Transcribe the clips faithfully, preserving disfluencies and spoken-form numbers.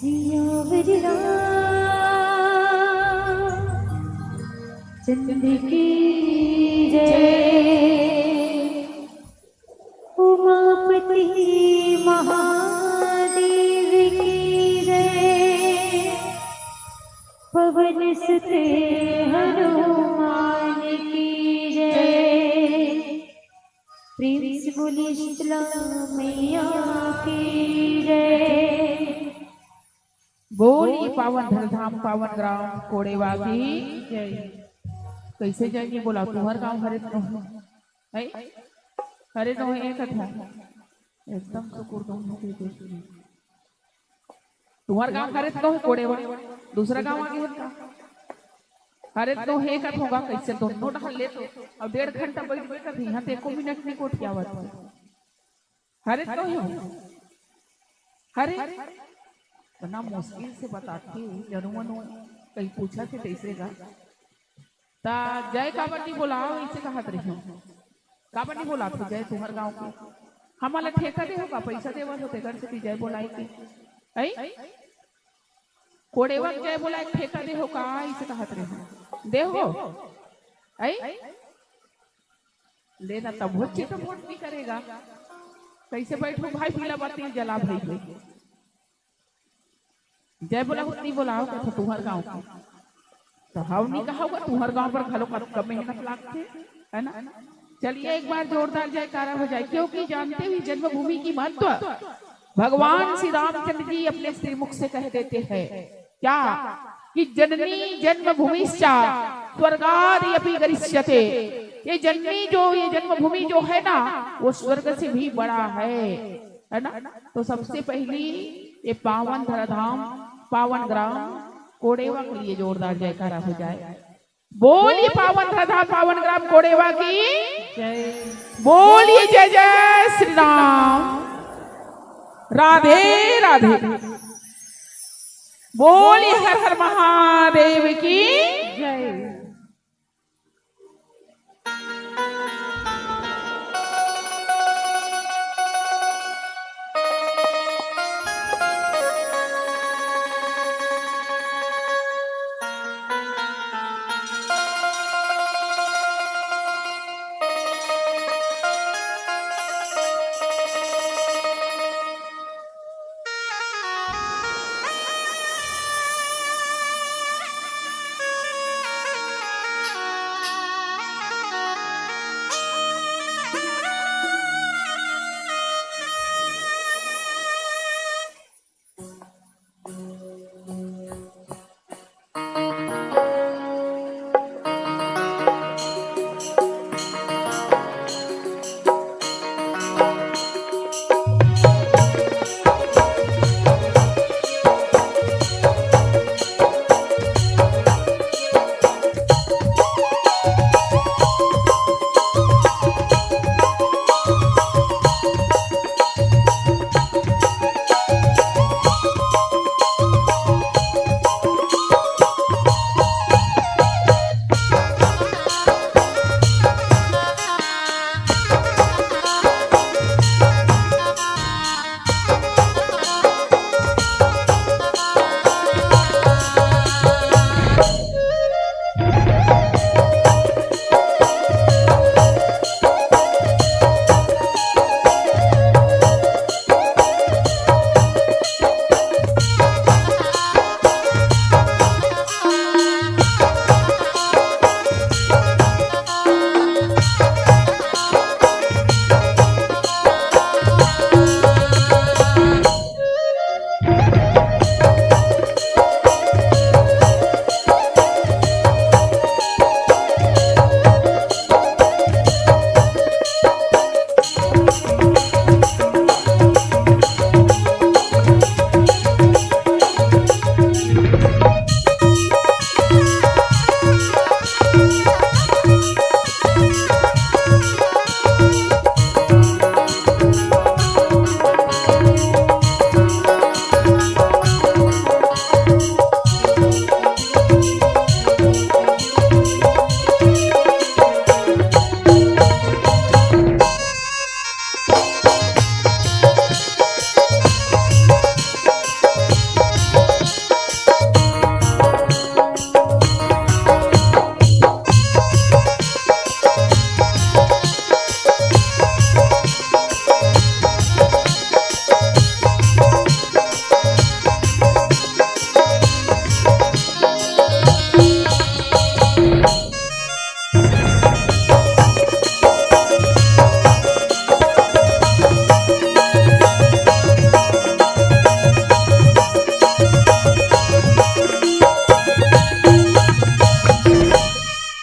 सियावर रामचंद्र की जय। उमापति महादेव की जय। पवन सुत हनुमान की जय। प्रेम से बोलिए शीतला मैया की जय। बोलिए पावन धरधाम पावन ग्राम कोड़ेवा की जय। कैसे जाएंगे बोला, तुम्हार गांव हरे तो है, हरे तो है कथा। एकदम सुकुर तुम हो के देख ली। तुम्हार गांव हरे तो है कोड़ेवा, दूसरा गांव आगे है का? हरे तो है का होगा, कैसे दोनों ढाल ले तो अब डेढ़ घंटा बैठ के कभी यहाँ ते एको मिनट नहीं कोट क्या बात है। हरे तो है, हरे इतना मुश्किल से बताते, जरूर कहीं पूछा से कैसे गा। ता जय काबर नहीं बोलाव, इसे कहत रही हूँ। काबर नहीं बोला था जय तुम्हार गांव के? हमला ठेका दे होगा, पैसा देवल होते घर से कि जय बोलाए के। ऐ? कोड़ेवा के जय बोलाए के ठेका दे हो का, इसे कहत रहे हूँ। दे हो? ऐ? लेना तब वो चिट वोट नहीं करेगा। कैसे बैठो भाई, पीला बाती जला भाई भाई। जय बोला, उतनी बोलाओ, कथा तुहर गांव की। तो हम नहीं कहा होगा, तुहर गांव पर घलो कतका मेहनत लागथे, है ना? चलिए, एक बार जोरदार जयकारा हो जाए, क्योंकि जानते हुए जन्मभूमि की महत्व भगवान श्री रामचंद्र जी अपने श्रीमुख से कह देते हैं। क्या? कि जननी जन्मभूमिश्च स्वर्गादपि गरीष्यते। ये जननी जो, ये जन्मभूमि जो है ना, वो स्वर्ग से भी बड़ा है, है ना? तो सबसे पहली ये पावन धराधाम, पावन ग्राम कोड़ेवा के लिए जोरदार जयकारा हो जाए। बोलिए पावन धराधाम, पावन ग्राम कोड़ेवा की जय। बोलिए जय जय श्री राम। राधे राधे। बोलिए हर हर महादेव की जय।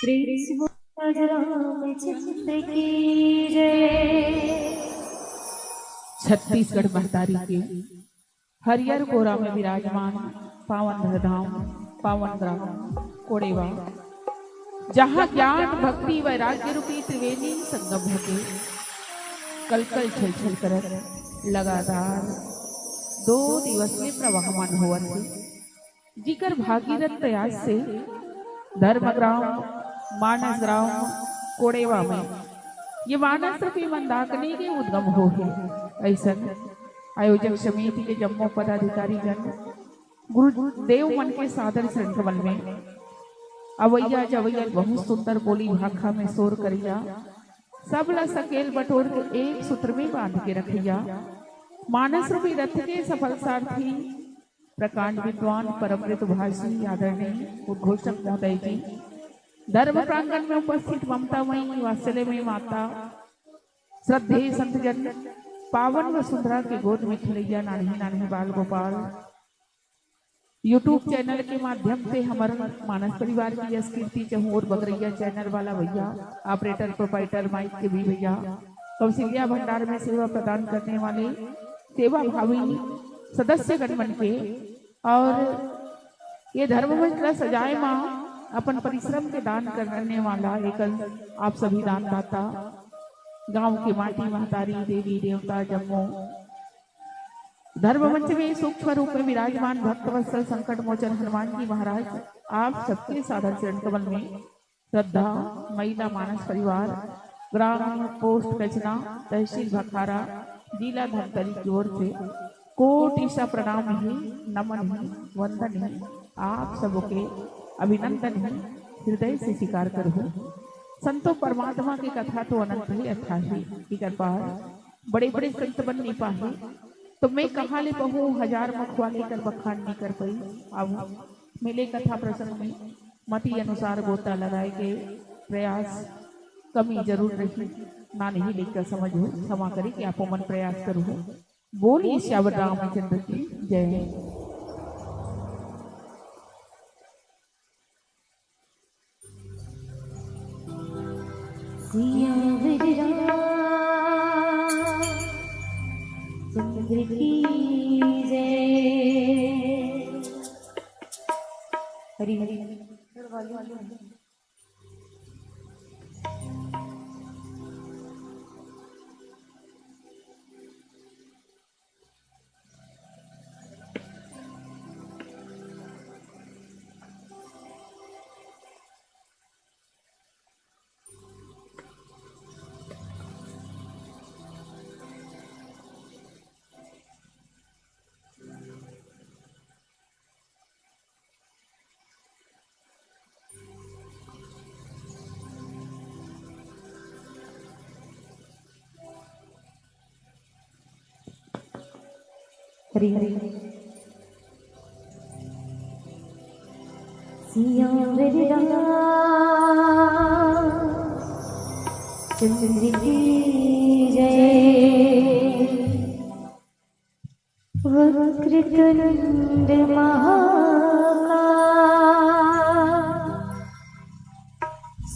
प्रेम से बोल रामचंद्र की जय। छत्तीसगढ़ महतारी के हरियर कोरा में विराजमान पावन धरधाम, पावन ग्राम कोड़ेवा, जहाँ ज्ञान, भक्ति, वैराग्य रूपी त्रिवेणी संगम होके कलकल छलछल करत लगातार दो दिवस में प्रवाहमान होवत हे, जिकर भागीरथ प्रयास से धर्म ग्राम, मानस ग्राम कोड़ेवा में ये मानस रूपी मंदाकिनी के उद्गम हो हे। ऐसन आयोजक समिति के जम्मो पदाधिकारी जन, गुरुदेव मन के सादर श्रृंखमल में अवैया जवैया बहुत सुंदर बोली भाखा में शोर करिया, सब ला सकेल बटोर के एक सूत्र में बांध के रखिया। मानस रूपी रथ के सफल सारथी प्रकांड विद्वान परमृत भाषी आदरणीय उद्घोषक महोदय जी, धर्म प्रांगण में उपस्थित ममतामयी वात्सल्यमयी माता, श्रद्धेय संतजन, पावन वसुंधरा के गोद में खेलैया नान्ही नान्ही बाल गोपाल, YouTube चैनल के माध्यम से हमर मानस परिवार की यश कीर्ति चहुँओर बगरैया चैनल वाला भैया, ऑपरेटर, प्रोपराइटर, माइक के भी भैया, कौशल्या भंडार में सेवा प्रदान करने वाले सेवा भावी सदस्यगण मन के, और ये धर्म मंच ला सजाए मा अपन परिश्रम के दान करने वाला एक आप सभी दानदाता, गांव के माटी महतारी, देवी देवता, जम्मो धर्म मंच में सूक्ष्म रूप में विराजमान भक्त वत्सल संकट मोचन हनुमान जी महाराज, आप सबके सादर चरण कमल में श्रद्धा। महिला मानस परिवार, ग्राम पोस्ट कचना, तहसील भखारा, जिला धमतरी की ओर से कोटि सा प्रणाम ही, नमन ही, वंदन ही, आप सबके अभिनंदन ही, हृदय से स्वीकार करूँ। संतो परमात्मा की कथा तो अनंत ही अथाही, इकर पार बड़े बड़े संत बन नहीं पाए, तो मैं कहाँ ले पहूँ, हजार मुख वाले कर बखान नहीं कर पाई। अब मिले कथा प्रसंग में मति अनुसार गोता लगाए के प्रयास कमी जरूर रही, नान्ही लेकर समझ हो, क्षमा करे कि आप मन प्रयास करो। बोलिए सियावर रामचंद्र की जय। सियावर रामचंद्र की जय। हरि हरि। हरि हरि। सियावर रामचंद्र की जय। वक्रतुंड महाकाय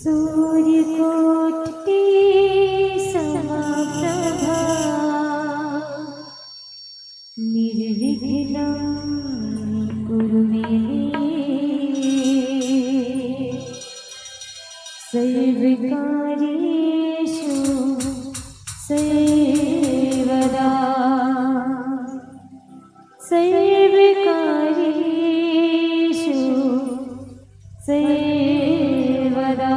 सूर्यकोटि समप्रभा निर्विघ्नं कुरु मे देव सर्वकार्येषु सर्वदा। सर्वकार्येषु सर्वदा।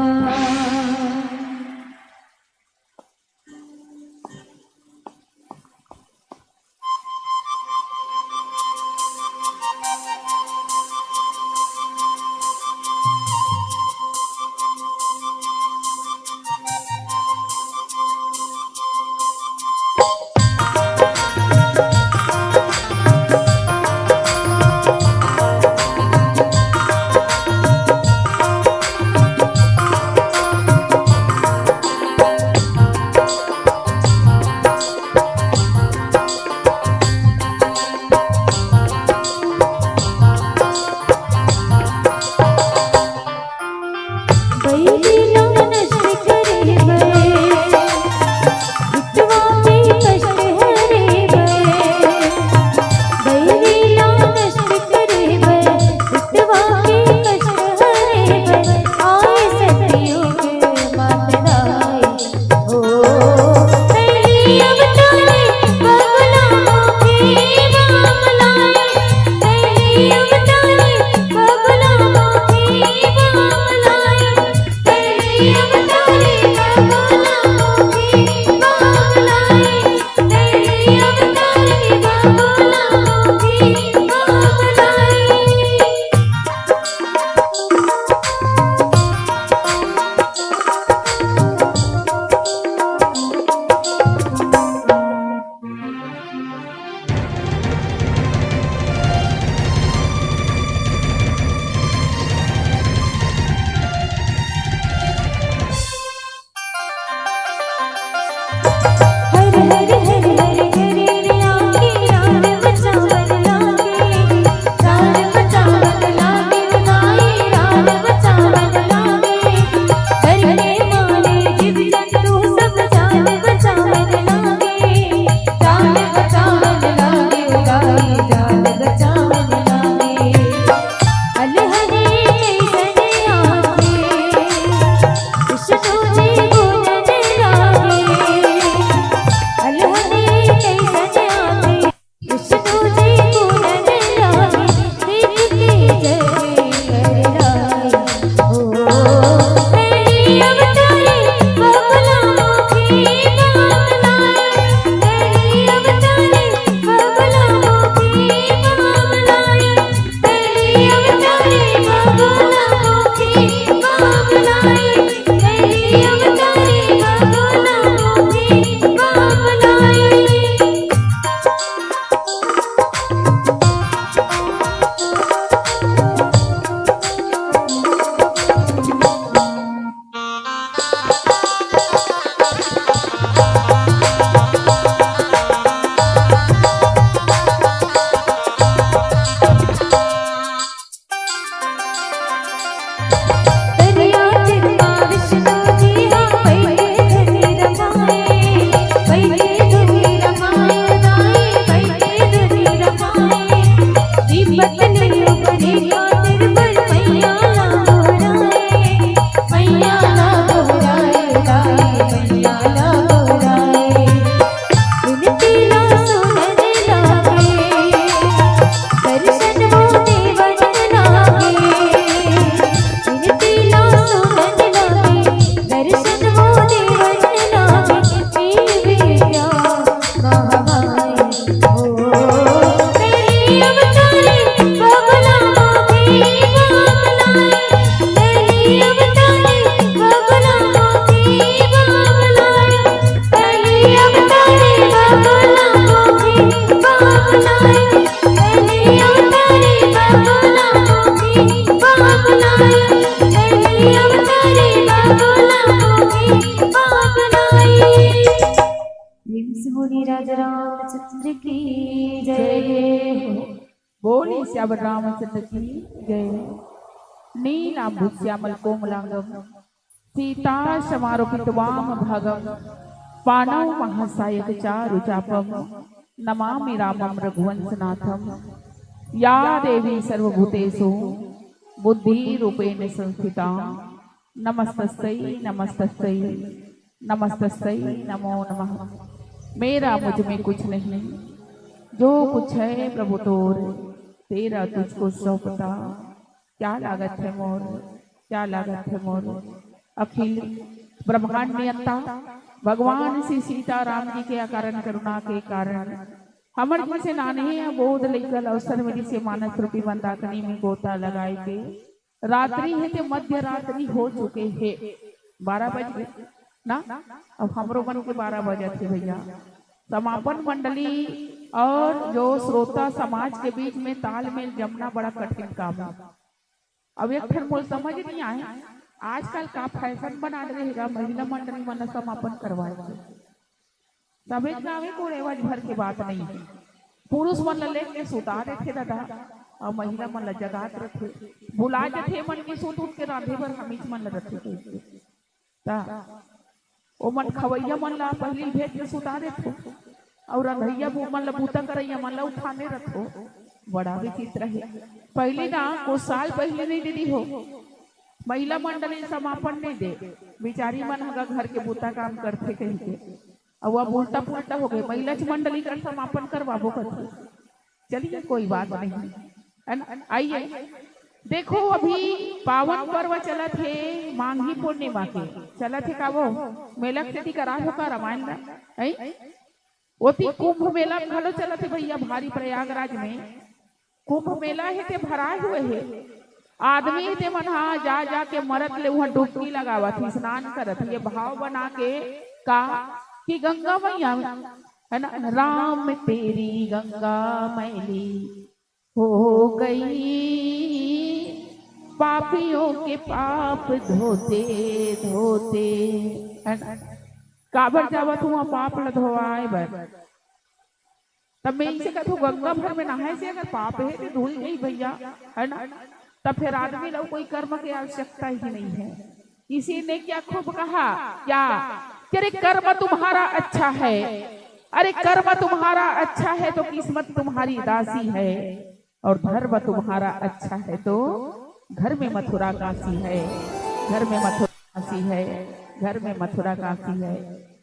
रामचंद्र की जय। बोली सियावर रामचंद्र की जय। नीलांबुज श्यामल कोमलांगम सीता समारोपित वाम भागम पाणौ महासायक चारु चापम नमामि रामम रघुवंशनाथम। या देवी सर्वभूतेषु बुद्धि रूपेण संस्थिता नमस्तस्यै नमस्तस्यै नमस्तस्यै नमो नमः। मेरा मुझ में कुछ नहीं, जो कुछ है प्रभु तोर, तेरा तुझको सौंपता। क्या लागत है मोर, क्या लागत है मोर। अखिल ब्रह्मांड नियंता भगवान श्री सीताराम जी के अकारण करुणा के कारण हमर जैसे नान्हे अबोध लइका ल अवसर मिलिस हे मानस रूपी मंदाकिनी में गोता लगाए के। रात्रि हे ते मध्य रात्रि हो चुके हे, बारह बज गे ना, अब हमरो मन के बारह बजत हे भैया। समापन मंडली और जो श्रोता समाज के बीच में तालमेल जमना बड़ा कठिन काम है। अब एक ठन मोर समझ नहीं आए, आजकल का फैशन बना दे रहेगा महिला मंडली मन समापन करवाए के। सबे गाँवे कोड़ेवा भर के बात नहीं है। पुरुष मन ल लेके सुता देथे दादा, और महिला मन ल जगात रथे, बुला जथे मन के सूत उठ के रांधे बर हमीच मन ल रथे कहिके। ता ओमन खवैया मन ला पहिली भेज के सुता देथे, और रंधैया बू-, मन ला बूता करैया मन ला उठाने रथो। बड़ा विचित्र है। पहले ना कुछ साल पहले नहीं दीदी हो, महिला मंडली समापन नहीं दे, बिचारी मन ह घर के बूता काम करथे कहिके। अब अब उल्टा पुल्टा हो गए, महिला मंडली कर समापन करवाबो करथे। चलिए कोई बात नहीं, है ना? आइए, देखो अभी पावन पर्व चलत हे, माघी पूर्णिमा के चलत हे का वो मेला के सेती करा हो का रामायण ला, हैं? ओती कुंभ मेला घलो चलत हे भैया, भारी प्रयागराज में कुंभ मेला हे ते भराए हुए हे। आदमी हे ते मन हा जा जा के मरत ले उहाँ डुबकी लगावत हे, स्नान करत हे, ये भाव बना के का कि गंगा मैया, है ना, राम तेरी गंगा मैली हो गई, पापियों के पाप धोते धोते, है ना? काबर जावत हुआ पाप ल धोवाए बर? तब मैं इसे कहूँ, गंगा भर में नहाए से अगर पाप है तो धुल गई भैया, है ना? तब फिर आदमी लोग कोई कर्म की आवश्यकता ही नहीं है। इसी ने क्या खूब कहा, क्या कि अरे कर्म तुम्हारा अच्छा है, अरे कर्म तुम्हारा अच्छा है तो किस्मत तुम्हारी दासी है, और धर्म तुम्हारा अच्छा है तो घर में मथुरा काशी है, घर में मथुरा काशी है, घर में मथुरा काशी है।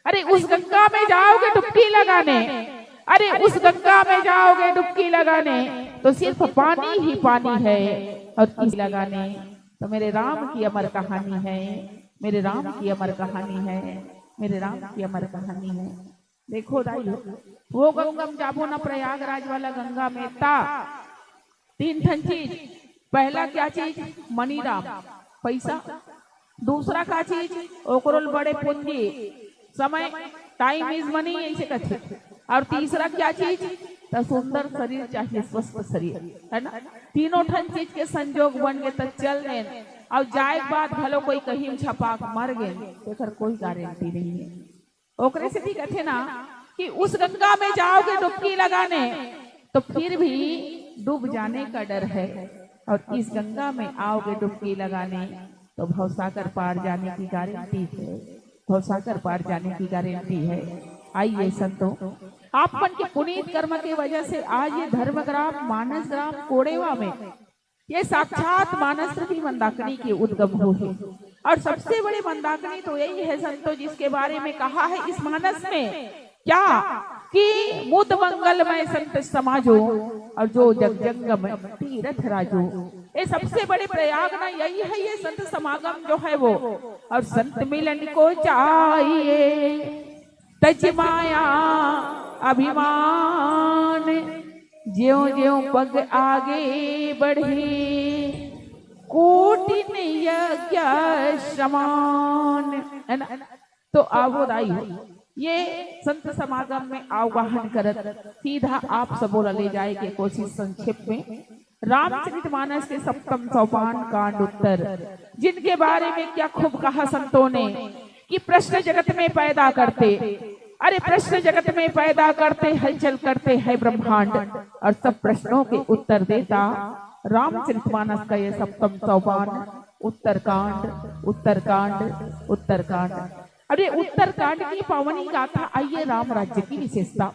अरे उस गंगा में जाओगे डुबकी लगाने, अरे उस गंगा में जाओगे डुबकी लगाने तो सिर्फ पानी ही पानी है, और किस लगाने तो मेरे राम की अमर कहानी है, मेरे राम की अमर कहानी है, मेरे राम की अमर कहानी है। देखो दाई हो, वो गंगा में जाबो ना प्रयागराज वाला गंगा में ता तीन ठन चीज। पहला क्या चीज? मनी राम, पैसा। दूसरा का चीज? ओकरो ले बड़े पूंजी, समय, time is money ऐसे कथे। और तीसरा क्या चीज? त सुंदर शरीर चाहिए, स्वस्थ शरीर, है ना? तीनों ठन चीज के संजोग बन गे त चल देन, और जाए के बाद भलो कोई कहीं छपाक मर गए, तेकर कोई गारंटी नहीं है। ओकरे सेती कथे ना कि उस गंगा में जाओगे डुबकी लगाने तो फिर भी डूब जाने का डर है, और इस गंगा में आओगे डुबकी लगाने तो भवसागर पार जाने की गारंटी है, भवसागर पार जाने की गारंटी है। आइए संतों, आप मन के पुनीत कर्म के वजह से आज ये धर्मग्राम, मानस ग्राम कोड़ेवा में ये साक्षात मानस रूपी मंदाकिनी के उद्गम होहे। और सबसे बड़े मंदाकिनी तो यही है संतो, जिसके बारे में कहा है इस मानस में क्या कि मुद मंगलमय संत समाजो, और जो जग जंगम तीरथ राजो। ये सबसे बड़े प्रयाग ना यही है, ये संत समागम जो है वो। और संत मिलन को चाहिए तज माया अभिमान, ज्यों ज्यों पग आगे बढ़े कोटिन यज्ञ समान, है ना? तो आवो दाई हो, ये संत समागम में आह्वान करत सीधा आप सबो ला ले जाए के कोशिश संक्षेप में रामचरित मानस के सप्तम सोपान कांड उत्तर, जिनके बारे में क्या खूब कहा संतों ने कि प्रश्न जगत में पैदा करते, अरे, प्रश्न जगत में पैदा करते, हलचल करते हैं ब्रह्मांड, और सब प्रश्नों के उत्तर देता रामचरितमानस का ये सप्तम सोपान, उत्तरकांड, उत्तरकांड, उत्तरकांड। अब ये उत्तरकांड की पावनी गाथा। आइए, राम राज्य की विशेषता।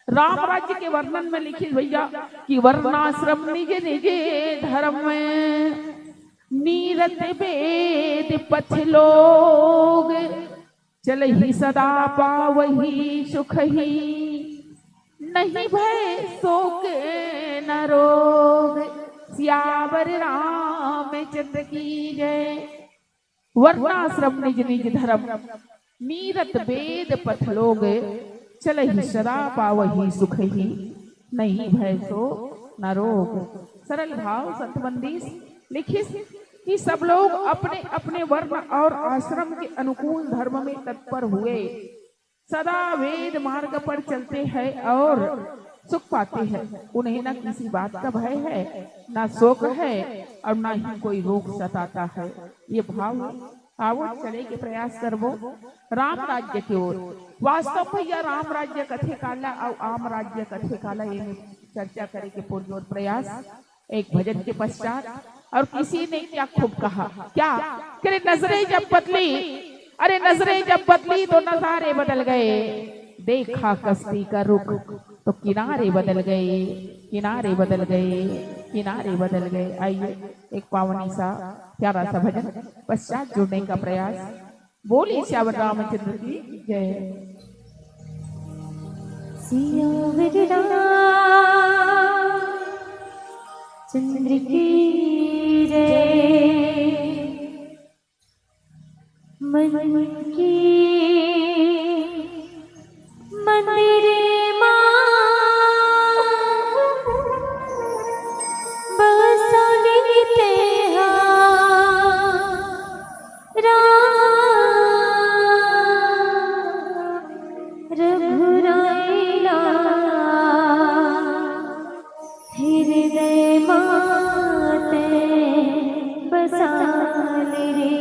राम राज्य के वर्णन में लिखिस भैया कि वर्णाश्रम निज निज धर्म, नीरत वेद पथ लोग, चलहि सदा पावहि सुखहि, नहीं भय शोक न रोग। सियावर रामचंद्र की जय। वर्णाश्रम निज निज धर्म, नीरत वेद पथ लोग, चलहि सदा पावहि सुखहि, नहीं भय शोक न रोग। सरल भाव संत मंदिस लिखिस कि सब लोग अपने अपने वर्ण और आश्रम के अनुकूल धर्म में तत्पर हुए, सदा वेद मार्ग पर चलते हैं और सुख पाते हैं। उन्हें ना किसी बात का भय है, ना शोक है और ना ही कोई रोग सताता है। ये भाव है। आवो, चले के प्रयास करबो राम राज्य के ओर। वास्तव भैया, राम राज्य कथे काला अउ आम राज्य कथे काला, ये में चर्चा करे के पुरजोर प्रयास। एक भजन के पश्चात, और किसी ने क्या खूब कहा, क्या? अरे नजरें जब बदली, अरे नजरें जब बदली तो नजारे बदल गए। देखा कश्ती का रुख तो किनारे बदल गए, किनारे बदल गए, किनारे बदल गए। आइए, एक पावनी सा प्यारा सा भजन, पश्चात जुड़ने का प्रयास। बोलिए सियावर रामचंद्र की जय। सियावर रामचंद्र की जय। मन की मंदिर मां बसोली तेहा राम रघुराई ला हृदय माते बसाल रे।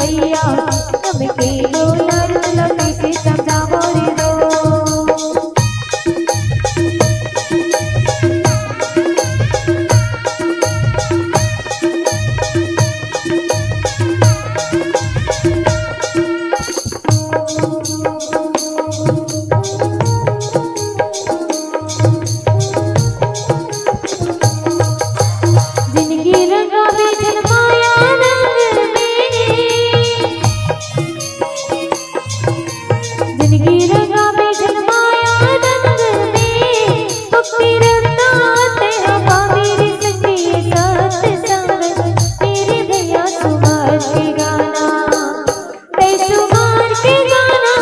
भैया, हमके डोलर तुला कैसे समझावो रे दो। जिनगी रंगा में जलमाया रंग में, जिनगी रंगा में जलमाया रंग में, पक्की रंगा ते हवा मेरी संगी सत संग, मेरे भैया सुमर के गाना। बेसुमार के गाना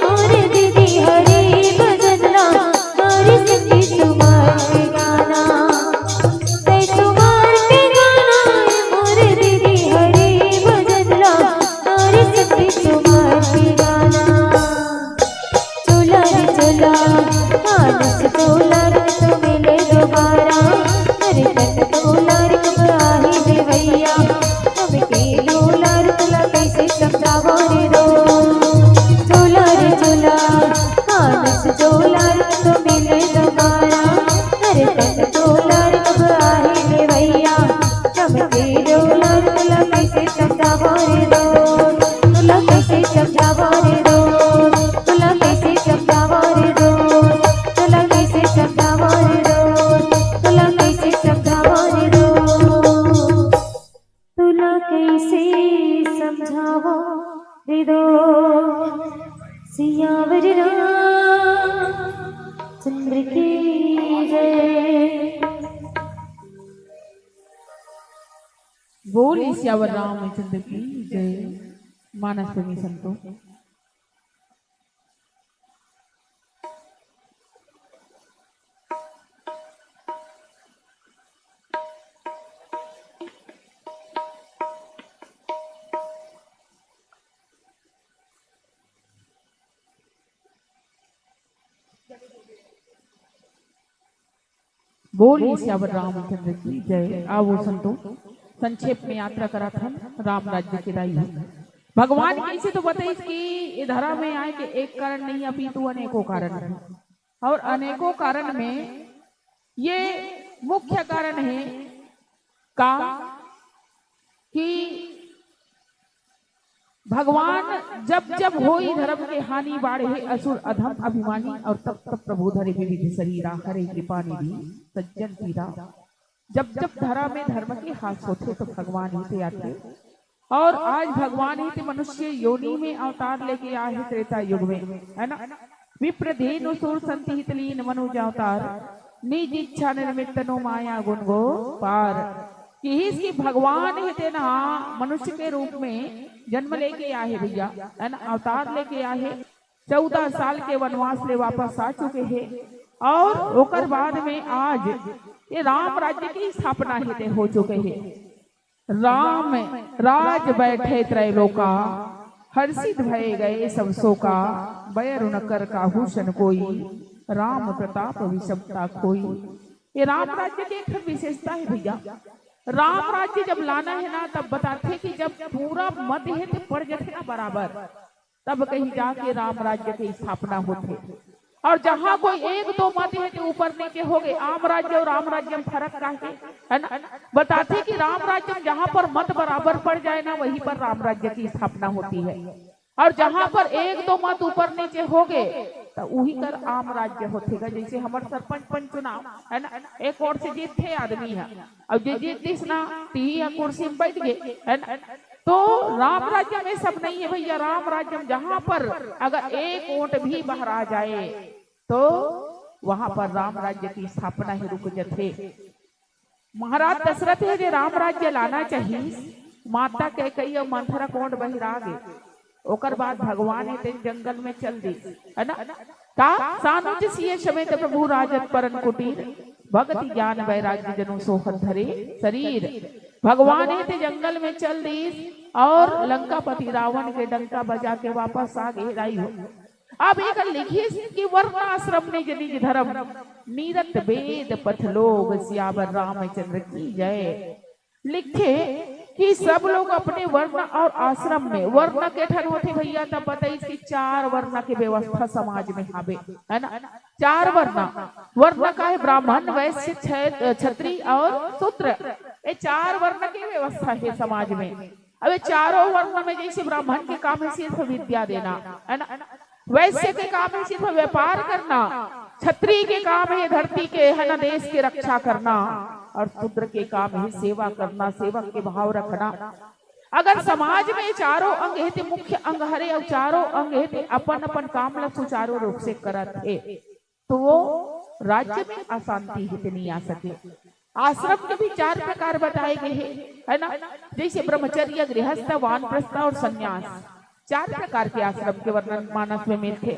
मोर दीदी हरी भजन ला, मोर सखी सुमार के गाना। बेसुमार के गाना मोर दीदी हरी भजन ला, मोर सखी सुमार के गाना। चोला रे चोला, मानस चोला रे तो मिले दोबारा। अरे तन चोला रे कब आही रे भैया, हमके डोला रे तुला कैसे समझावो रे दो। चोला रे चोला, मानस चोला रे तो मिले दोबारा। अरे तन चोला रे कब आही रे भैया, हमके डोला रे तुला कैसे समझावो रे दो। तुला कैसे समझावो रे दो। तुला कैसे समझावो रे दो। तुला कैसे समझावो रे दो। तुला कैसे समझावो रे दो। तुला कैसे समझावो रे दो। सियावर रामचंद्र की जय। बोल सियावर रामचंद्र की जय। मानस प्रेमी संतों, बोल सियावर रामचंद्र की जय। आवो संतो, संक्षेप में यात्रा करत हन राम राज्य के दाई हो। भगवान कैसे तो बताइस कि ये धरा में आए के एक कारण नहीं, अपितु अनेकों कारण है। और अनेकों कारण में ये मुख्य कारण है का कि भगवान जब जब होई धर्म के हानि, बाढ़े असुर अधम अभिमानी, और तब तब प्रभु धरे विविध शरीरा, हरे कृपा निधि सज्जन पीरा। जब जब धरा में धर्म के हास होथे तो भगवान ही ते आथे। और आज भगवान ही ते मनुष्य योनि में अवतार लेके आए हैं त्रेता युग में, है ना। विप्र धेनु सुर संत हित लीन मनुज अवतार, निज इच्छा निर्मित तनु माया गुण गो पार। किहिस कि भगवान ही ते ना मनुष्य के रूप में जन्म लेके आए हैं भैया, है ना, अवतार लेके आए हैं। चौदह साल के वनवास ले वापस आ चुके हैं और ओकर बाद में आज ये राम राज्य की स्थापना ही ते हो चुके हैं। राम राज बैठे त्रैलोका, हर्षित भय गए सब शोका, बैर न कर काहू सन कोई, राम प्रताप विषमता खोई। ये राम राज्य के एक ठन विशेषता है भैया। राम राज्य जब लाना है ना, तब बताथे कि जब पूरा मत है तो पड़ जाथे ना बराबर, तब कहीं जाके राम राज्य के स्थापना होथे। और जहाँ कोई एक दो मत हे ते ऊपर नीचे हो गए, आम राज्य और राम राज्य में फर्क का है, है ना? बताथे कि राम राज्य में जहाँ पर मत बराबर पड़ जाए ना, वहीं पर राम राज्य की स्थापना होती है। और जहाँ पर एक दो मत ऊपर नीचे हो गए, तो वही कर आम राज्य होथे गा। जैसे हमर सरपंच पंच चुनाव है ना, एक ओर से जीतथे आदमी है, और जे जीत दिस ना, तिही ह कुर्सी में बैठ गए, है ना? तो राम राज्य में सब नहीं है भैया। राम राज्य में जहाँ पर अगर एक वोट भी बहरा जाए, तो वहां पर राम राज्य की स्थापना ही रुक जथे। महाराज दशरथ हे जे राम राज्य लाना चाहिए, माता कैकेयी और मंथरा कोंड बहिरा गे, ओकर बाद भगवान हे तेन जंगल में चल दिस, है ना? का सानुज सिय समेत प्रभु राजत परन कुटीर, भगति ज्ञान वैराग्य जनु सोहत धरे शरीर। भगवान हे ते जंगल में चल दिस और लंकापति रावण के डंका बजा के वापस आ गे दाई हो। अब एक लिखिस कि वर्णाश्रम निज निज धर्म, नीरत वेद पथ लोग, सियावर रामचंद्र की जय। लिखे कि सब लोग अपने वर्ण और आश्रम में, वर्ण के ठन होथे भैया, तब बताइस कि चार वर्ण के व्यवस्था समाज में हावे, है ना? चार वर्ण, वर्ण का है ब्राह्मण, वैश्य, क्षै-, क्षत्रिय और शूद्र। ये चार वर्ण के व्यवस्था है समाज में। अब ये चारों वर्ण में जैसे ब्राह्मण के काम है सिर्फ विद्या देना, है ना? वैश्य के काम है सिर्फ व्यापार करना, क्षत्रिय के काम है धरती के, है ना, देश के रक्षा करना, और शूद्र के काम है सेवा करना, सेवक के भाव रखना। अगर समाज में चारों अंग हे ते मुख्य अंग हरे, और चारों अंग हे ते अपन अपन काम ला सुचारू रूप से करत हे, तो वो राज्य में अशांति हे ते नहीं आ सके। आश्रम के भी चार प्रकार बताए गए हैं, है ना? जैसे ब्रह्मचर्य, गृहस्थ, वानप्रस्थ और संन्यास। चार प्रकार के आश्रम के वर्णन मानस में मिलथे।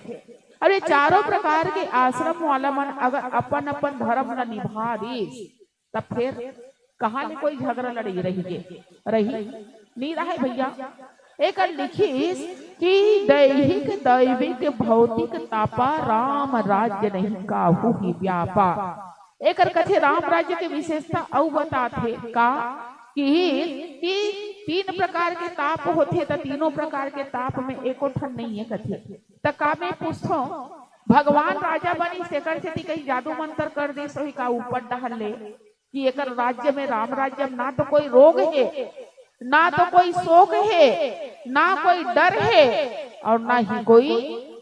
अब ये चारों प्रकार के आश्रम वाला मन अगर अपन अपन धर्म ला निभा दीस, तब फिर कहाँ ले कोई झगड़ा लड़ाई रही गे? रही? नहीं रहे भैया। एकर लिखिस कि दैहिक दैविक भौतिक तापा, राम राज्य नहीं काहू ही व्यापा। एकर कथे राम राज्य के विशेषता अउ बताथे का कि, कि तीन प्रकार के ताप होथे, त तीनों प्रकार के ताप में एको ठन नहीं है कथे। त का मैं पूछथों, भगवान राजा बनिस तेकर सेती कहीं जादू मंत्र कर दिस होही का ऊपर डहर ले कि एकर राज्य में, राम राज्य में ना तो कोई रोग हे, ना तो कोई शोक हे, ना कोई डर हे और ना ही कोई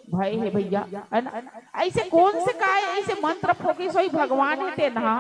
भय हे भैया, है ना? ऐसे कौन से काय ऐसे मंत्र फोकिस होही भगवान हे तेन हा,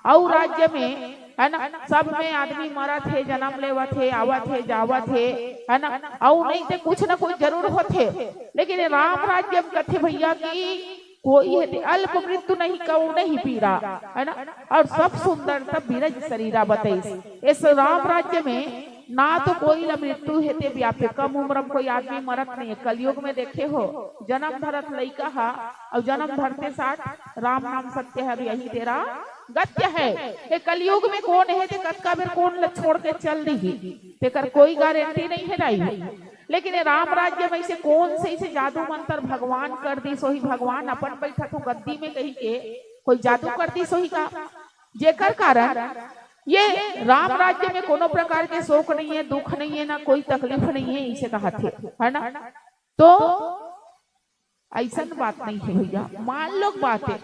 अउ राज्य में, है ना, सब में आदमी मरत हे, जन्म लेवत हे, आवत हे, जावत हे, है ना, अउ नहीं ते कुछ ना कुछ जरूर होथे, लेकिन राम राज्य में कथे भैया कि कोई हे ते अल्प मृत्यु नहीं कहू नहीं पीरा, है ना? और सब सुंदर तब बिरज शरीरा बतैस। इस राम राज्य में ना तो कोई ला मृत्यु हे ते व्यापे, कम उम्र में कोई आदमी मरत नहीं है। कलयुग में देखे हो, जन्म धरत लइका हा और जन्म धरते साथ राम नाम सत्य है, अब यही तेरा गत्य है। ये कलयुग में कोन हे ते कतका बेर कोन ला छोड़ के चल दिही, तेकर कोई गारंटी नहीं है दाई। लेकिन ये राम राज्य में ऐसे कौन से ऐसे जादू मंत्र भगवान कर दिस होही, भगवान अपन बैठत हो गद्दी में कही के कोई जादू कर दिस होही का, जेकर कारण ये राम राज्य में कोनो प्रकार के शोक नहीं है, दुख नहीं है, ना कोई तकलीफ नहीं है, इसे कहा थे, है ना? तो ऐसन बात नहीं है भैया, मान लो बात है,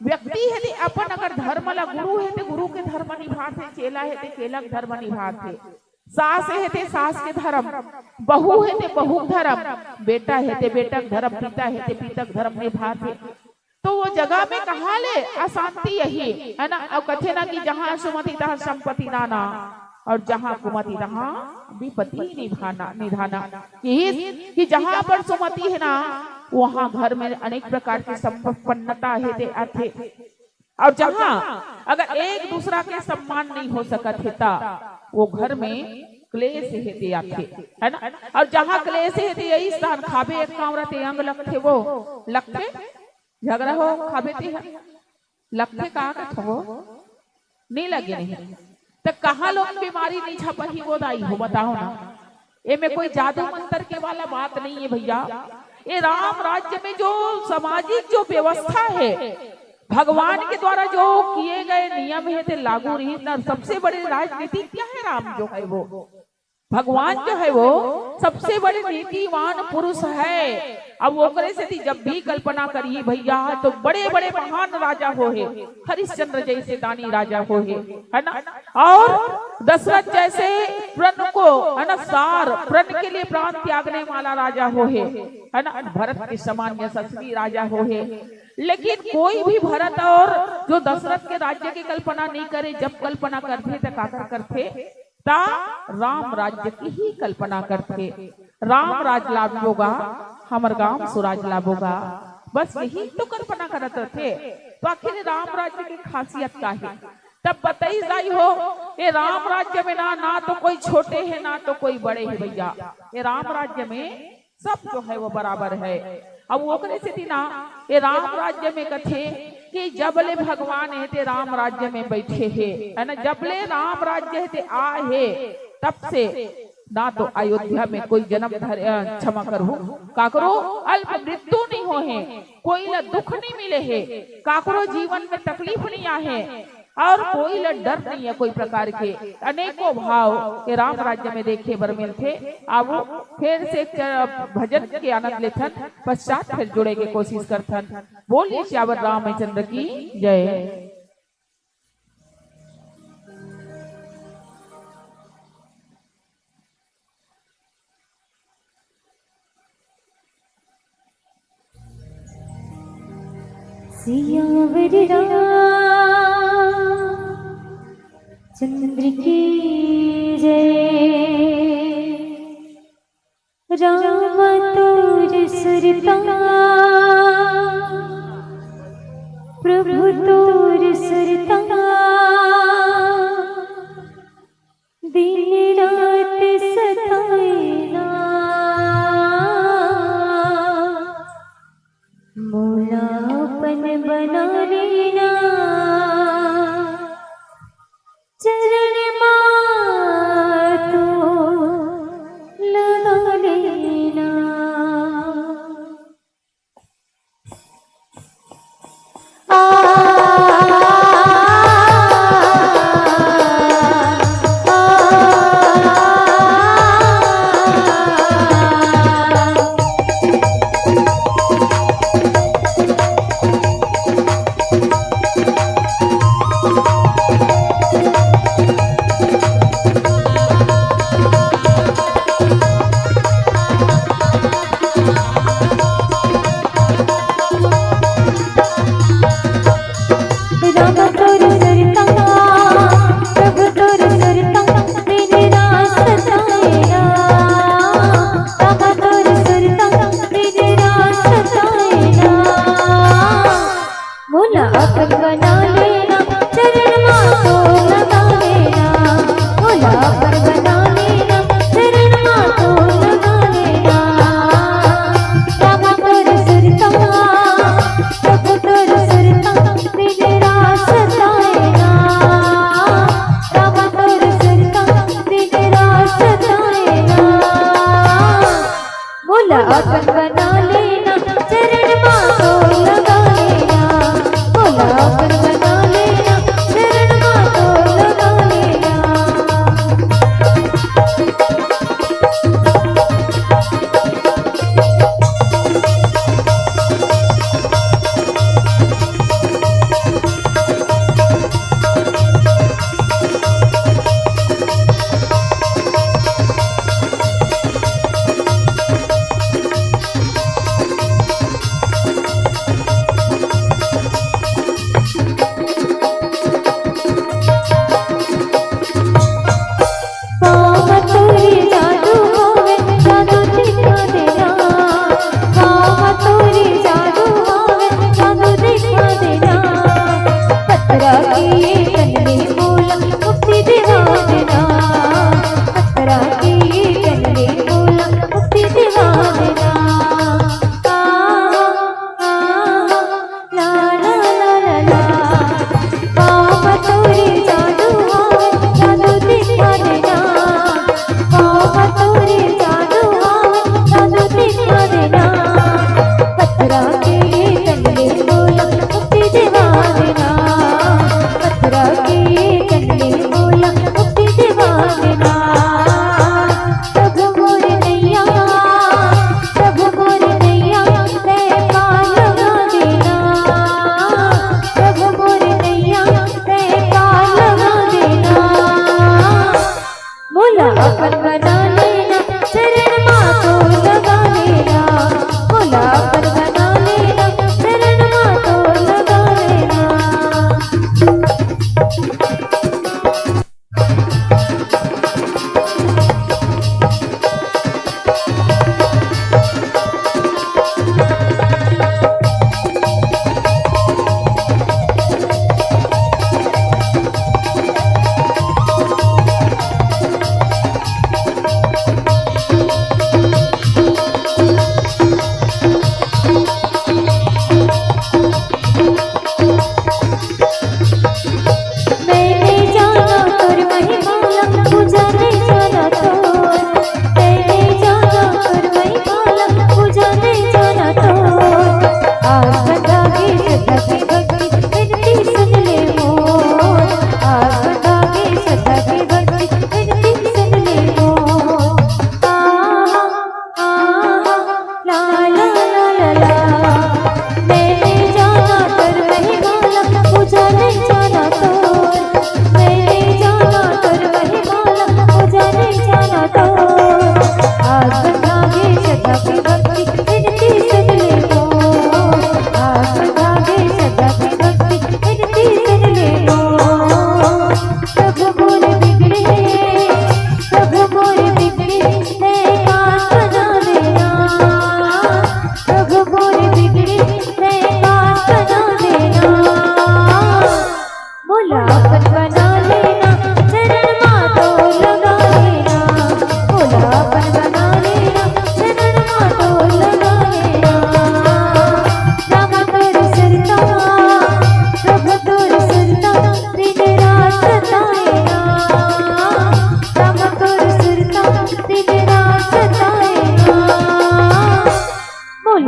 व्यक्ति यदि अपन अगर धर्म ला, गुरु हे ते गुरु के धर्म निभाथे, चेला हे ते चेला के धर्म निभाथे, सास हे ते सास के धर्म, बहू हे ते बहू के धर्म, बेटा हे ते बेटा के धर्म, पिता हे ते पिता के धर्म निभाथे, तो वो जगह में कहाँ ले अशांति यही है ना? अब कथे ना कि जहाँ सुमति तहाँ संपत्ति नाना, और जहाँ कुमति तहाँ विपत्ति निधाना, निधाना। यही कि जहाँ पर सुमति है ना, वहाँ घर में अनेक प्रकार की संपन्नता हे ते आथे। और जहाँ अगर एक दूसरा के सम्मान नहीं हो सकत हे ता वो घर में क्लेश हे ते आथे, है ना? और जहाँ क्लेश हे ते यही स्थान खाबे एक कांवरा ते अंग लगथे, वो लगथे, झगड़ा हो खाबे ते ह-, लगथे का कथो वो? नहीं लगे नहीं। त कहाँ लोग बीमारी नहीं छपही वो दाई हो, बताओ ना। एमे कोई जादू मंत्र के वाला बात नहीं है भैया। ये राम राज्य में जो सामाजिक जो व्यवस्था है, भगवान के द्वारा जो किए गए नियम है ते लागू रही ना। सबसे बड़े राजनीति क्या है? राम जो है वो, भगवान जो है वो सबसे बड़े नीतिवान पुरुष है। अब ओकरे सेती जब भी कल्पना करिए भैया, तो बड़े बड़े महान राजा होहे, हरिश्चंद्र जैसे दानी राजा होहे, है ना? और दशरथ जैसे प्रण को, है ना, सार प्रण के लिए प्राण त्यागने वाला राजा होहे, है ना? भरत के समान यशस्वी राजा होहे। लेकिन कोई भी भरत और जो दशरथ के राज्य की कल्पना नहीं करे, जब कल्पना करथे त काकर करथे, ता राम राज्य की ही कल्पना करथे। राम राज लाबोगा, हमर गांव सुराज लाबोगा, बस यही तो कल्पना करत रथे। तो आखिर राम राज्य की खासियत का है? तब बताई जाई हो, ये राम राज्य में ना, ना तो कोई छोटे है, ना तो कोई बड़े है भैया। ये राम राज्य में सब जो है वो बराबर है। अब ओकरे सेती ना ये राम राज्य में कथे कि जब ले भगवान हे ते राम राज्य में बैठे हे, है ना, जब ले राम राज्य हे ते आ हे, तब से ना तो अयोध्या में कोई जन्म धर, अ, क्षमा करहु, काकरो अल्प मृत्यु नहीं हो हे, कोई ला दुख नहीं मिले हे, काकरो जीवन में तकलीफ नहीं आ हे। और कोई ल डर नहीं है कोई प्रकार के। अनेकों भाव के राम राज्य में देखे बर मिलथे। आवो, फेर से एक च-, भजन के आनंद लेथन, पश्चात फिर जुड़े के कोशिश करथन। बोलिए सियावर रामचंद्र की जय। सियावर रामचंद्र की जय। राम तोर सुरता, प्रभु तोर सुरता, दिन रात सताए ना, मोला अपन बना लेना। चरण मा तो लगा लेना। मोला अपन बना लेना, चरण मा तो लगा लेना। मोला अपन बना लेना, चरण मा तो लगा लेना। रामा तोर सुरता, प्रभु तोर सुरता, दिन रात सताए ना। रामा तोर सुरता, दिन रात सताए ना। मोला अपन बना लेना, चरण मा तो लगा लेना। मोला अपन बना लेना, चरण मा तो लगा लेना।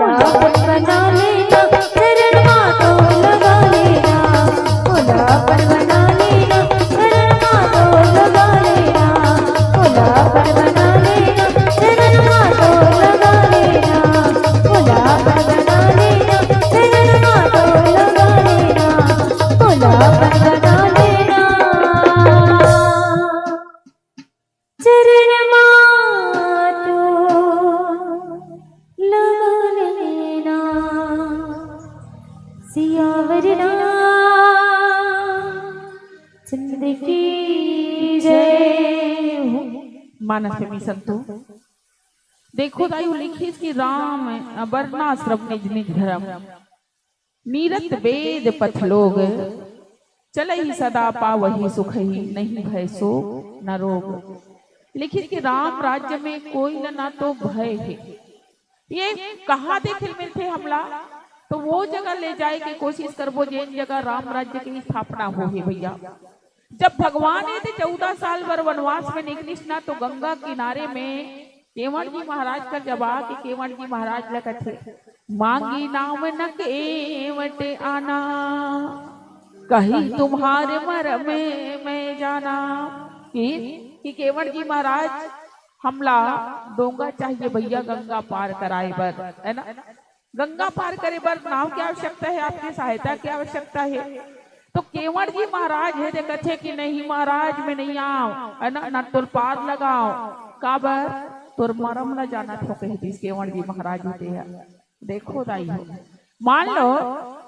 अपन बना लेना, चरण मा तो लगा लेना। भोला अपन बना लेना, चरण मा तो लगा लेना। भोला अपन बना लेना, चरण मा तो लगा लेना। भोला अपन बना लेना, चरण मा तो लगा लेना। भोला अपन बना लेना, चरण मा तो लगा लेना। सियावर रामचंद्र की जय हो। मानस में संतो, देखो दाई लिखिस कि राम अबर नाश्रम निज निज धर्म, नीरत वेद पथ लोग, चलहि सदा पावहि सुखहि, नहीं भय शोक न रोग। लिखिस कि राम राज्य में कोई न, ना तो भय हे। ये कहाँ देखे मिलथे हमला? तो वो जगह ले जाए के कोशिश करबो, जेन जगह राम राज्य की स्थापना हो हे भैया। जब भगवान ए ते चौदह साल बर वनवास में निकलिस ना, तो गंगा किनारे में केवट जी महाराज कर जब आके केवट जी महाराज ल कथे, "मांगी नाम न केवट आना, कही तुम्हारे मरम मैं जाना।" कि, कि केवट जी महाराज, हमला डोंगा चाहिए भैया गंगा पार कराए बर, है ना? गंगा पार करे बर नाव के आवश्यकता हे, आपके सहायता के आवश्यकता हे। तो केवट जी महाराज हे ते कथे कि नहीं महाराज, मैं नहीं आव, है ना, ना तोर पार लगाव, काबर तोर मरम ला जानत हों, कहि दिस केवट जी महाराज हे ते ह। देखो दाई हो, मान लो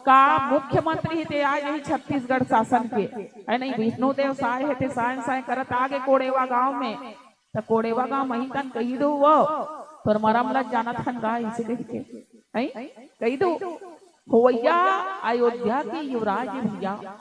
का मुख्यमंत्री हे ते आ जाही छत्तीसगढ़ शासन के, है नहीं, विष्णु देव साय हे ते साय साय करत आगे कोड़ेवा गांव में, त कोड़ेवा गांव मही तन कही दो वो, तोर मरम ला जानत हन गा, इसे कही के, हैं? कही दो, होवैया अयोध्या के युवराज हे भैया।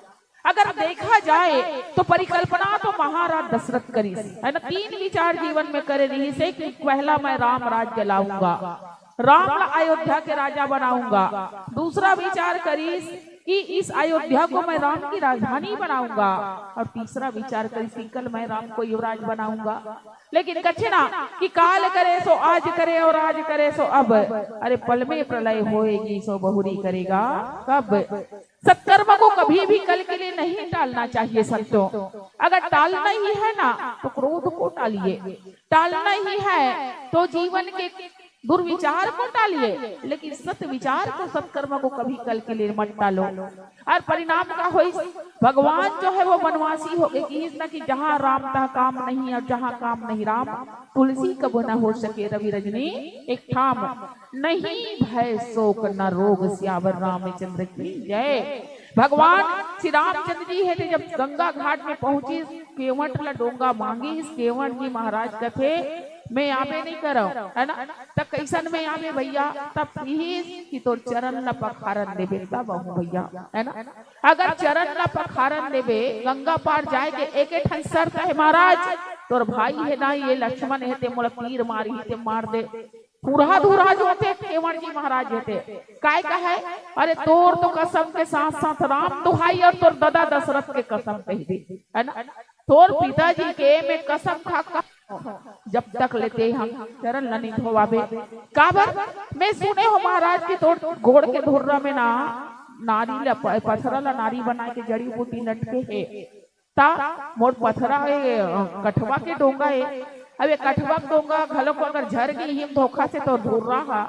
अगर देखा जाए तो परिकल्पना तो महाराज दशरथ करिस, है ना? तीन विचार जीवन में करे रहिस हे कि पहला मैं राम राज्य लाऊंगा, राम ला अयोध्या के राजा बनाऊंगा। दूसरा विचार करिस कि इस अयोध्या को मैं राम की राजधानी बनाऊंगा, और तीसरा विचार करिस कि कल मैं राम को युवराज बनाऊंगा। लेकिन कथे ना कि काल करे सो आज करे और आज करे सो अब। अरे पल में प्रलय होएगी सो बहुरी करेगा कब। सत्कर्म को कभी भी कल के लिए नहीं टालना चाहिए संतों। अगर टालना ही है ना तो क्रोध को टालिए, टालना ही है तो जीवन के दुर्विचार को टालिए, लेकिन सत विचार को, सत्कर्म को कभी कल के लिए मत टालो। और परिणाम का होइस, भगवान जो है वो वनवासी हो गए कि इसना कि जहाँ राम तहाँ काम नहीं और जहाँ काम नहीं राम, तुलसी कबो न हो सके रवि रजनी एक ठाम। नहीं भय शोक न रोग, सियावर रामचंद्र की जय। भगवान श्री रामचंद्र जी हे ते जब गंगा घाट में पहुंचिस, केवट ला डोंगा मांगिस, केवट जी महाराज कथे, "मैं आबे नहीं करव," है ना? त कइसन में आबे भैया? तब कहिस कि तोर चरण ला पखारन देबे तब आहूं भैया, है ना? अगर चरण ला पखारन देबे, गंगा पार जाए के एके ठन शर्त हे महाराज, तोर भाई हे ना, ये लक्ष्मण हे ते मोला तीर मारही ते मार दे। फुरहा धुरहा जोते केवट जी महाराज हे ते। काय कहे? अरे तोर तो कसम के साथ साथ राम दुहाई और तोर ददा दशरथ के कसम कहि दे, है ना? तोर पिताजी के मैं कसम खा का जब तक ले ते हम चरण ल नहीं धोवाबे। काबर? मैं सुने हों महाराज कि तोर गोड़ के धुर्रा में ना नारी ल प-, पथरा ला नारी बना के जड़ी बूटी लटके हे। त मोर पथरा ए, अ, कठवा के डोंगा ए। अब ये कठवा के डोंगा घलो को अगर झर गे ही धोखा से तो धुर्रा हा,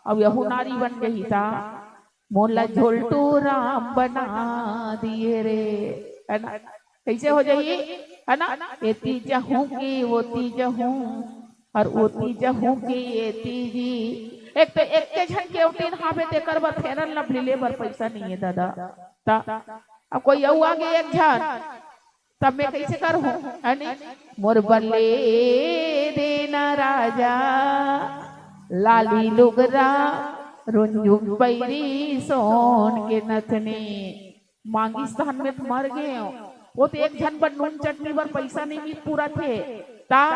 अब यहू नारी बन गई त मोला झोलटू राम बना दिए रे, है ना? कइसे हो जाही, है ना? एती जहूं कि ओती जहूं, और ओती जहूं कि एती जी। एक तो एक के झन केवटिन हावे, तेकर बर Fair and Lovely ले बर पइसा नहीं हे दादा। त अब कोई अउ आगे एक झन, तब मैं कइसे करहूं, है नहीं? मोर बर ले देना राजा लाली लुगरा, रुंझुन पैरी सोन के नथनी। मांगिस तहन में त मर गेंव। वो तो एक झन बर नून चटनी बर पइसा नहीं मिल पूरा थे। ता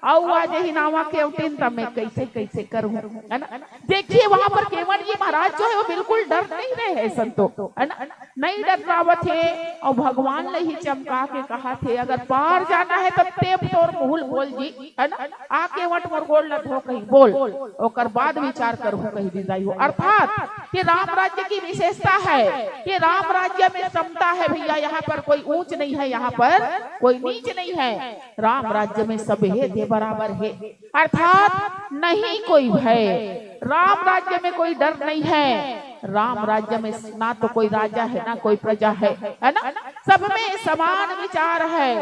अउ आ जाही नावा केवटिन, त मैं कइसे, कइसे करहूं, है ना? देखिए, वहां पर केवट जी महाराज जो है, वो बिल्कुल डर नहीं रहे हैं संतो, है ना? नहीं डरवावत हे, अउ भगवान ल ही चमका के कहत हे, "अगर पार जाना हे, त तें तोर मुहूं ल बोल जी, है ना? आके वट मोर गोड़ ल धो कही बोल, ओकर बाद विचार करहूं," कही दीदाई हो। अर्थात ये राम राज्य की विशेषता है, ये राम राज्य में समता है भैया, यहाँ पर कोई ऊंच नहीं है, यहाँ पर कोई नीच नहीं है। राम राज्य में सब हे ते बराबर हे, अर्थात नहीं कोई भय। राम राज्य में कोई डर नहीं है। राम राज्य में ना तो कोई राजा है, ना कोई प्रजा है, है ना? सब में समान विचार है।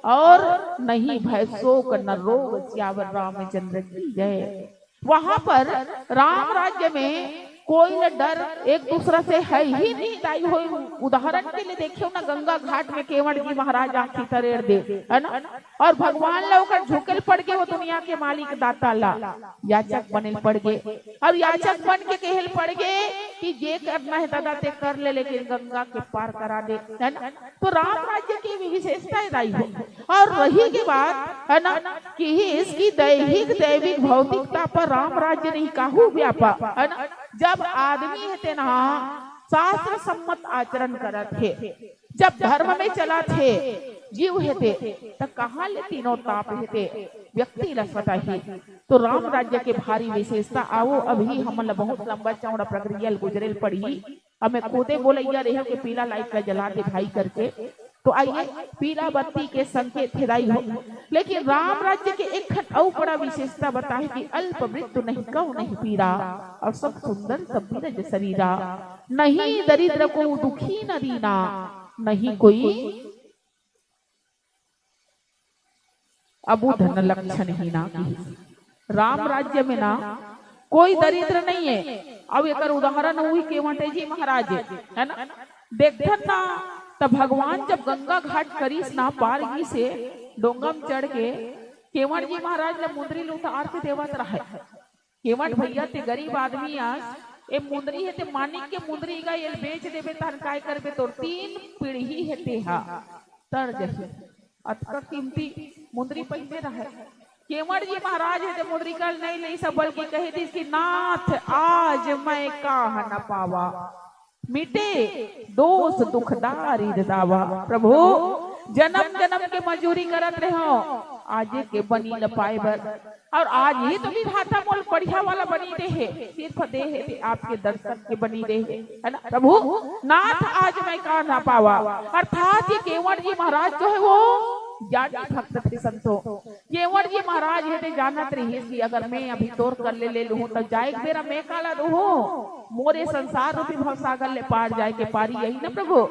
और नहीं भय शोक न रोग, सियावर रामचंद्र की जय। वहां पर राम राज्य में कोई न डर एक दूसरा से है ही नहीं। दाई हो, उदाहरण के लिए देखियो ना, गंगा घाट में केवट जी महाराज आंखी तरेड़ दे, है ना? और भगवान ला ओकर झुकेल पड़ गे, वो दुनिया के मालिक दाता ला याचक बनेल पड़ गे, और याचक बन के कहेल पड़ गे कि जे करना है दादा ते कर ले, लेकिन गंगा के पार करा दे, है ना? तो राम राज्य की भी विशेषता है दाई हो। और रही के बात, है ना, कि ही इसकी दैहिक, दैविक, भौतिकता पर राम राज्य नहीं काहू व्यापा, है ना? जब आदमी हे ते ना शास्त्र सम्मत आचरण करत हे, जब धर्म में चलत हे, जीव हे ते, त कहाँ ले तीनों ताप हे ते व्यक्ति ल सताही। तो राम राज्य के भारी विशेषता आवो, अभी हमन ल बहुत लंबा चौड़ा प्रक्रिया ल गुजरेल पड़ही। अब मैं खुदे बोलैया रेहे के पीला लाइट ला जला दे भाई करके, तो आइए, पीला बत्ती के संकेत हे दाई हो। लेकिन राम राज्य के एक ठन अउ बड़ा विशेषता बताए कि अल्प मृत्यु नहीं कव नहीं पीरा, और सब सुंदर सब बिरज शरीरा। नहीं दरिद्र को दुखी न दीना, नहीं कोई अबू धन लक्षण ही ना की। राम राज्य में ना कोई दरिद्र नहीं है। अब एकर उदाहरण हुई केवटे जी महाराज, है ना? देखथन ना, त भगवान जब गंगा घाट करिस ना, पार गिस हे, डोंगा म चढ़ के केवट जी महाराज ल मुंदरी ल उतार के देवत रहे। केवट भैया ते गरीब आदमी आस, ए मुंदरी हे ते मानिक के मुंदरी गा, एल बेच देबे तहन काय करबे, तोर तीन पीढ़ी हे ते हा तर जही। अतका कीमती मुंदरी पहिने रहे। केवट जी महाराज हे ते मुंदरी कल नहीं ले सब, बल्कि कही दिस कि नाथ आज मैं काह न पावा, मिटे दोष दुख दारिद दावा। प्रभु, जन्म जन्म के मजूरी करत रहे हो, आज के बनी ल पाए बर, और आज ही तो विधाता मोल बढ़िया वाला बनी दे हे, सिर्फ दे हे ते आपके दर्शन के बनी दे हे, है ना प्रभु? नाथ आज मैं काह न पावा, अर्थात ये केवट जी महाराज जो है वो ज्ञानी भक्त थे संतो। केवट जी महाराज हे ते जानत रहिस कि अगर मैं अभी तोर कर ले, ले लूहूं, त जाए के बेरा मैं काला दूहूं, मोरे संसार रूपी भवसागर ले पार जाए के पारी यही न प्रभु,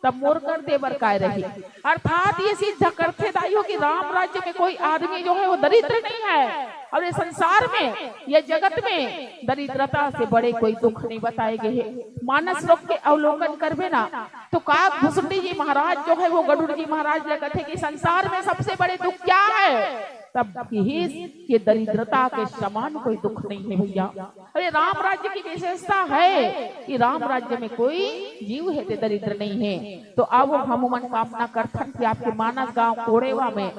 तब मोर कर दे बर काय रही। अर्थात ये सिद्ध करथे दाई हो कि राम राज्य में कोई आदमी जो है वो दरिद्र नहीं है, और ये संसार में, ये जगत में दरिद्रता से बड़े कोई दुख नहीं बताए गए हैं। मानस श्लोक के अवलोकन करबे ना, तो काग भुसुंडी जी महाराज जो है वो गरुड़ जी महाराज ले कथे कि संसार में सबसे बड़े दुख क्या है? तब किहिस कि दरिद्रता के समान कोई दुख नहीं है भैया। अरे राम राज्य की विशेषता है कि राम राज्य में कोई जीव हे ते दरिद्र नहीं है। तो अब हम मन कामना करथन कि आपके मानस गांव कोड़ेवा में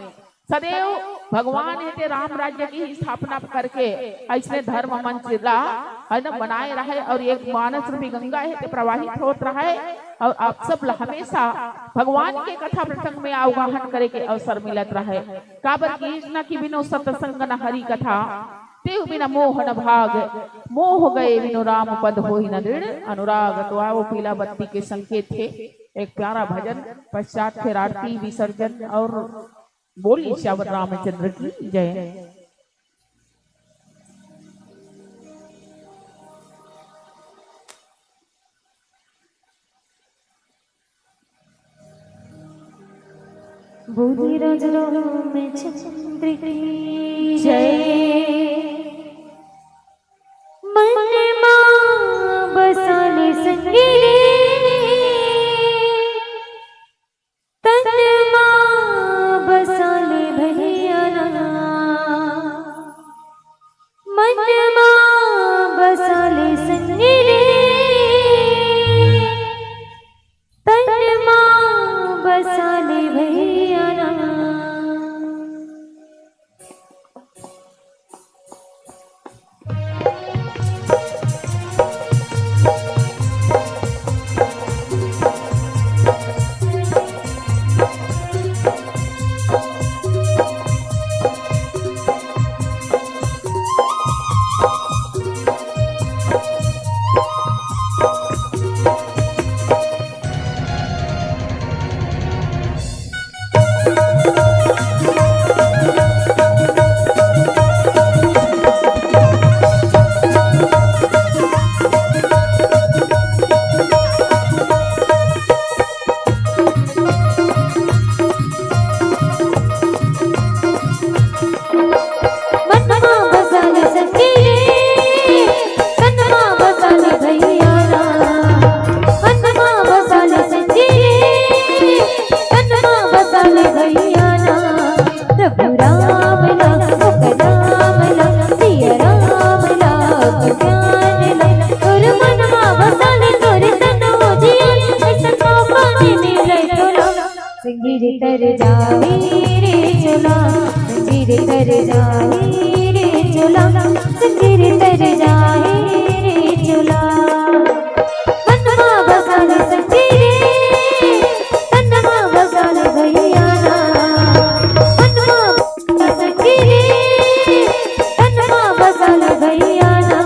सदैव भगवान हे ते राम राज्य की स्थापना करके अइसने धर्म मंच ला, है ना, बनाए रहे और एक मानस रूपी गंगा हे ते प्रवाहित होत रहे और आप सब ला हमेशा भगवान के कथा प्रसंग में आवाहन करे के अवसर मिलत रहे। काबर कि ना कि बिनु सत्संग न हरि कथा, तेहु बिना मोह न भाग, मोह गए बिनु राम पद होई न दृढ़ अनुराग। तो आवो, पीला बत्ती के संकेत हे एक प्यारा भजन, पश्चात फिर आरती विसर्जन और बोलिए सियावर रामचंद्र की जय। बोली राज रामचंद्र की जय। मन मा बसा ले संगी रे, तन मा बसा ले भैया ना, मन मा बसा ले संगी रे, तन मा बसा ले भैया ना। तोर मन मा बसा ले तोर तन ओ जिया, अइसन मौका नइ मिले तोला। संगी रे तर जाही रे चोला, संगी रे तर जाही रे चोला, संगी रे तर जाही रे चोला। मन मा बसा ले संगी रे, तन मा बसा ले भैया ना। मन मा बसा ले संगी रे, तन मा बसा ले भैया ना।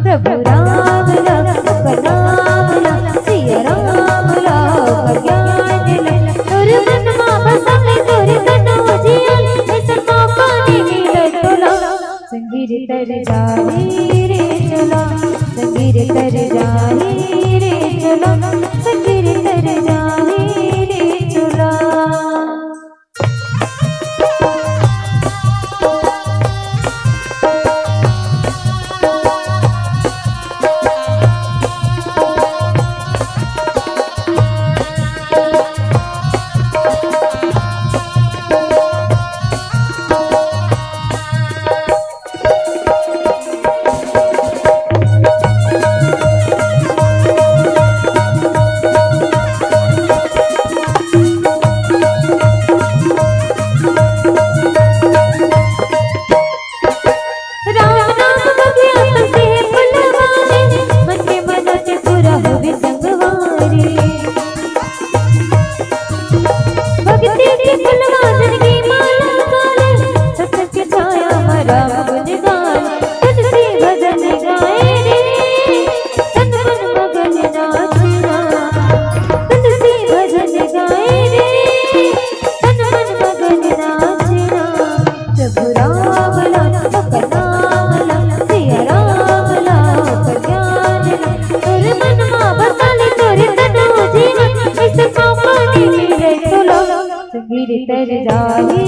प्रभु राम ला, ओकर नाम ला, सिया राम ला, ओकर ज्ञान ला। तोर मन मा बसा ले तोर तन ओ जिया, अइसन मौका नइ मिले तोला। संगी रे तर जाही रे चोला, संगी रे तर जाही रे चोला, संगी रे तर जाही रे चोला। राम नाम बगिया तोर से फुलवारी, मन के मनोरथ पूरा होवे संगवारी। भक्ति के फुलवा जिनगी माला काले, सत्संग के छाया मा राम गुण गाए। तुलसी भजन गाए रे, तन मन मगन नाचना। तुलसी भजन गाए रे, तन मन मगन नाचना। प्रभु राम ला, ओकर नाम ला, सिया राम ला, ओकर ज्ञान ला। तोर मन मा बसा ले तोर तन ओ जिया, अइसन मौका नइ मिले तोला। संगी रे तर जाही